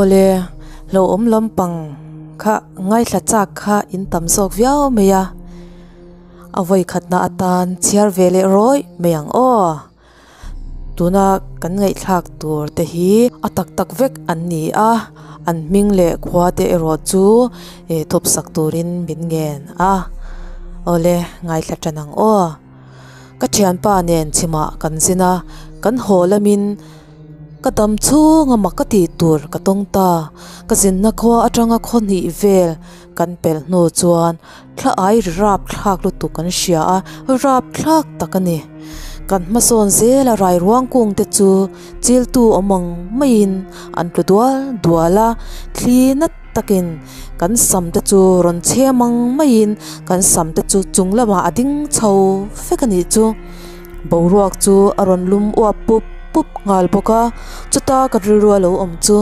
Awle, hlauhawm lampang kha ngaithla chak kha in tam zawk viau mai a, a vawi khatna atan chhiar ve leh rawih mai ang aw. Tuna kan ngaihthlak tur te hi a tak tak vek an ni a, an hming leh khua te erawh chu thawp sak turin min ngen a. Awle, ngaithla tan ang aw. Ka thianpa nen chhimah kan zin a, kan haw lamin Ka dam chhung a mak ka tih tur ka tawng ta. Ka zinna khua atanga khaw hnih vel kan pelh hnu chuan thla ai ri rap thlak lutuk kan hria a, rap thlak tak a ni. Kan hmasawn zel a rai ruang kung te chu chiltu awm ang maiin an tlu dual dual a, thli nat takin kan sam te chu rawn chhem ang maiin kan sam te chu chung lamah a ding chho vek a nih chu. Boruak chu a rawn lum uap pup pup nghal bawk a, chuta ka rilru a lo awm chu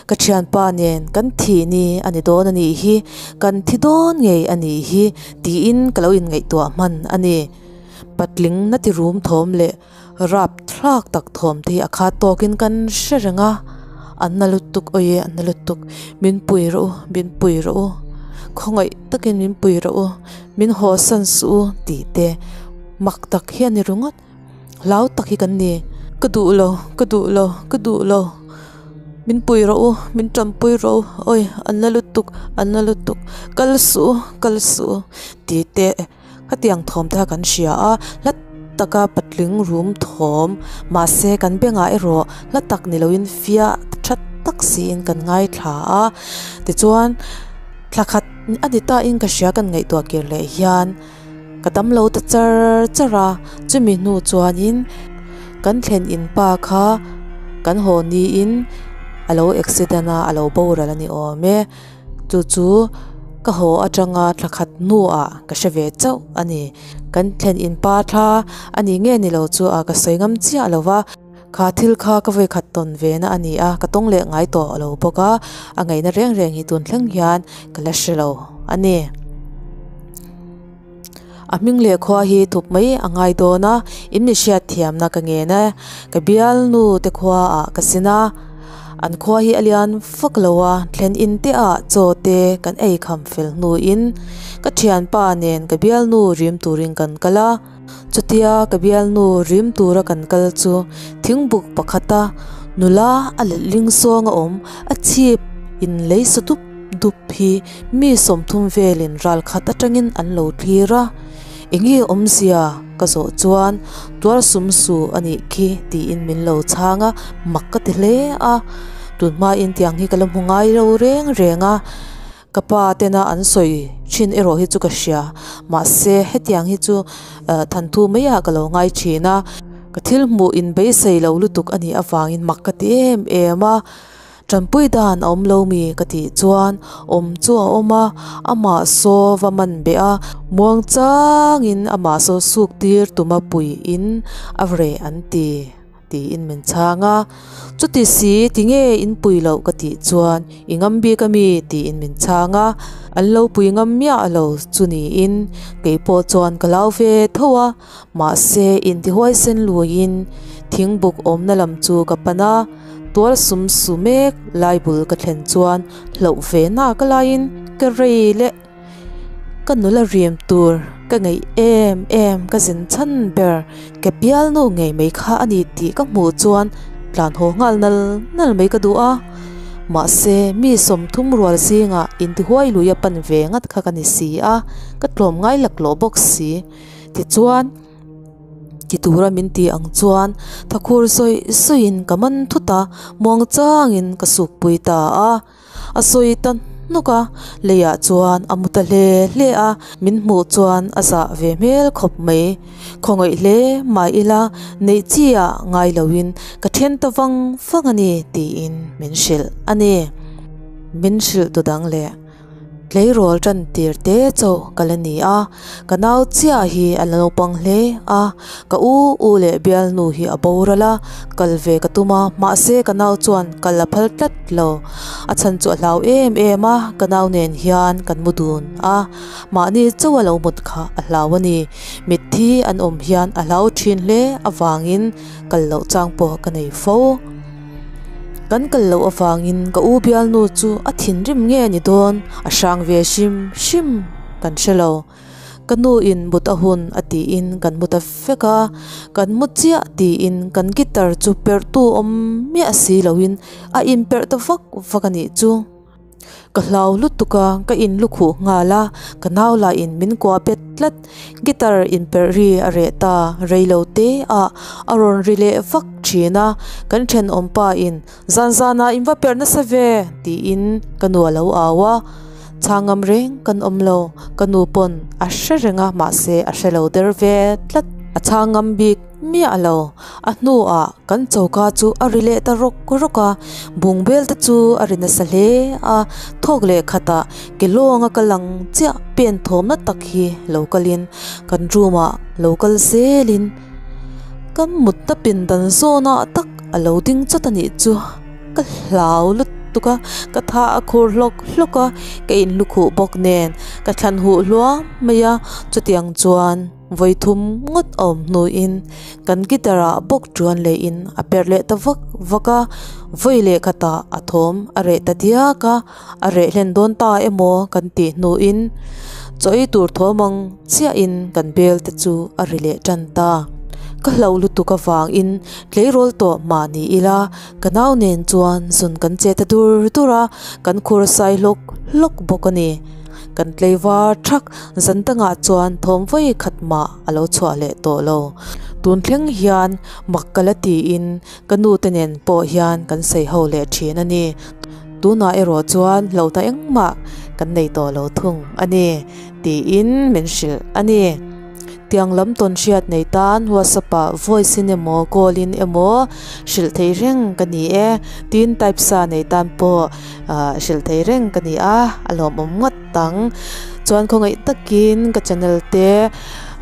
ka thianpa nen kan thih ni a ni dawn a nih hi, kan thi dawn ngei a nih hi tiin ka lo inngaihtuah hman a ni. Patling na ti rum thawm leh rap thlak tak thawm te hi a khat tawkin kan hre reng a, an na lutuk awi an na lutuk, min pui rawh u, min pui rawh u, khawngaih takin min pui rawh u, min hawsan suh u tih te. Mak tak hi a ni ringawt, hlau tak hi kan ni. Ka duh lo, ka duh lo, ka duh lo, min pui rawh u, min tanpui rawh u, awi an la lutuk, an la lutuk, kal suh u, kal suh u tih te khatiang thawm te kha kan hria a, hla taka patling rum thawm mahse kan bengah erawh hla tak ni loin fiah tha tak siin kan ngaithla a, tichuan thla khat a ni ta in ka hria kan ngaihtuah kir leh hian. Ka dam lo ta char char a, chumi hnu chuanin kan thlen in pa kha kan haw niin a lo accident a, a lo boral a ni awm e. Chu chu ka haw atanga thla khat hnuah ka hre ve chauh a ni. Kan thlen in pa thla a ni nge ni lo chu a ka sawi ngam chiah lo va. Kha thil kha ka vawi khat tawn ve na a ni a, ka tawng leh ngai tawh lo bawk a, a ngaihna reng reng hi tun thleng hian ka la hre lo a ni. A hming leh khua hi thup mai a ngai dawn a, in mi hriat thiamna ka ngen e, ka bialnu te khua ah ka sin a, an khua hi a lian fak lo a, thlen in te ah chaw te kan ei kham fel hnuin ka thianpa nen ka bialnu rim turin kan kal a. Chutia ka bialnu rim tura kan kal chu thingbuk pakhata nula a letling sawng a awm, a chhip in lei sa dup dup hi mi 30 velin ral khat atangin an lo thlir a, enge awmzia ka zawh chuan tuar sum su a nih khi tiin min lo chhang a, mak ka ti hle a, tunhmain tiang hi ka la hmu ngai lo reng reng a. Ka pa tena an sawi thin erawh hi chu ka hria, mahse hetiang hi chu thanthu maiah ka lo ngai thin a, ka thil hmuh in beisei lo lutuk a nih avangin mak ka ti em em a, tanpui dan a awm lo mi ka tih chuan awm chu a awm a, amah saw va man beh a, muang changin amah saw suk tir tuma puiin a reh an ti. Tiin min chhang a, Chuti si, tinge in pui loh ka tih chuan i ngam bik a mi? tiin min chhang a, an lo pui ngam miah lo chu niin kei pawh chuan ka lau ve tho a, mahse intihuaisen luiin thingbuk awmna lam chu ka pan a, tual sum su mek lai bul ka thlen chuan hlauh ve nak laiin ka rei leh. Ka nula rim tur ka ngeih em em ka zin chhan ber ka bialnu ngei mai kha a ni tih ka hmuh chuan tlan haw nghal nal nal mai ka duh a, mahse mi 30 rual zingah intihuai lui a pan ve ngat kha ka ni si a, ka tlawm ngai laklawh bawk si. Tichuan ti tura min ti ang chuan thakhur sawi sawiin ka man thut a, muang changin ka sukpui ta a. A sawi ta hnuk a, leiah chuan a mu ta hle hle a, min hmuh chuan a zah ve hmel khawp mai. Khawngaih hle mah ila neih chi ah ngai loin ka then ta vang vang a ni tiin min hrilh a ni. Min hrilh tu dang leh. Tleirawl tan tir te chauh ka la ni a, ka nau chiah hi a la naupang hle a, ka u u leh bialnu hi a boral a, kal ve ka tum a, mahse ka nau chuan kal a phal tlat lo, a chhan chu a hlau em em a, ka nau nen hian kan mu dun a, mahni chauh a lo mut kha a hlau a ni, mitthi an awm hian a hlau thin hle avangin kal loh chang pawh ka nei fo. Kan kal loh avangin ka u bialnu chu a thinrim nge ni dawn, a hrang ve hrim hrim kan hre lo. Ka nu in mut a hun a tiin kan mu ta vek a, kan mu chiah tiin kan guitar chu perh tu awm miah si loin a inperh ta vak vak a nih chu. Ka hlau lutuk a, ka in lukhuh nghal a, ka nau lah in min kuah bet tlat. Guitar inperh ri a reh ta rei lo te ah a rawn ri leh vak thin a, kan thenawm pa in zan zan ah in va perh nasa ve tiin ka nu a lo au a, chhang ngam reng kan awm lo, ka nu pawn a hre reng a mahse a hre lo der ve tlat, a chhang ngam bik. Miah lo, a hnuah kan choka chu a ri leh ta rawk rawk a, bungbel te chu a ri nasa hle a, thawk leh khatah ke lawnga kal ang chiah pen thawmna tak hi lo kalin kan room ah lo kal zelin kan mutna pindan zawnah tak a lo ding chawt a nih chu, ka hlau lutuk a, ka tha a khur hlawk hlawk a, ka inlukhuh bawk nen ka thlan huh hluam mai a, chutiang chuan. Vawi thum ngawt a awm hnuin kan guitar ah bawk ṭuan lehin a perh leh ta vak vak a, vawi leh khatah a thawm a reh ta diak a, a reh hlen dawn ta emaw kan tih hnuin chaw ei tur thawm ang chiahin kan bel te chu a ri leh tan ta. Ka hlauh lutuk avangin tleirawl tawh mah ni ila ka nau nen chuan zun kan che ta dur dur a, kan khur sai hlawk hlawk bawk a ni. Kan tleivar thak zan dangah chuan thawm vawi khat mah a lo chhuah leh tawh lo. Tun thleng hian mak ka la tiin ka nu te nen pawh hian kan sawi ho leh thin a ni. Tunah erawh chuan hlauhna engmah kan nei tawh lo thung a ni tiin min hrilh a ni. Tiang lam tawn hriat nei tan WhatsApp ah voice in emaw call in emaw hrilh thei reng ka ni e. Tin type sa nei tan pawh ah hrilh thei reng ka ni a, a lawmawm ngawt ang. Chuan khawngaih takin ka channel te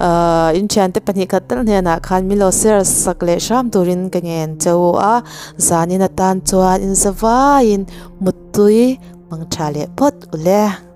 ah in thiante pahnih khat tal hnenah khan min lo share sak leh hram turin ka ngen che u a, zanin atan chuan in za vaiin muttui mangtha leh phawt ule.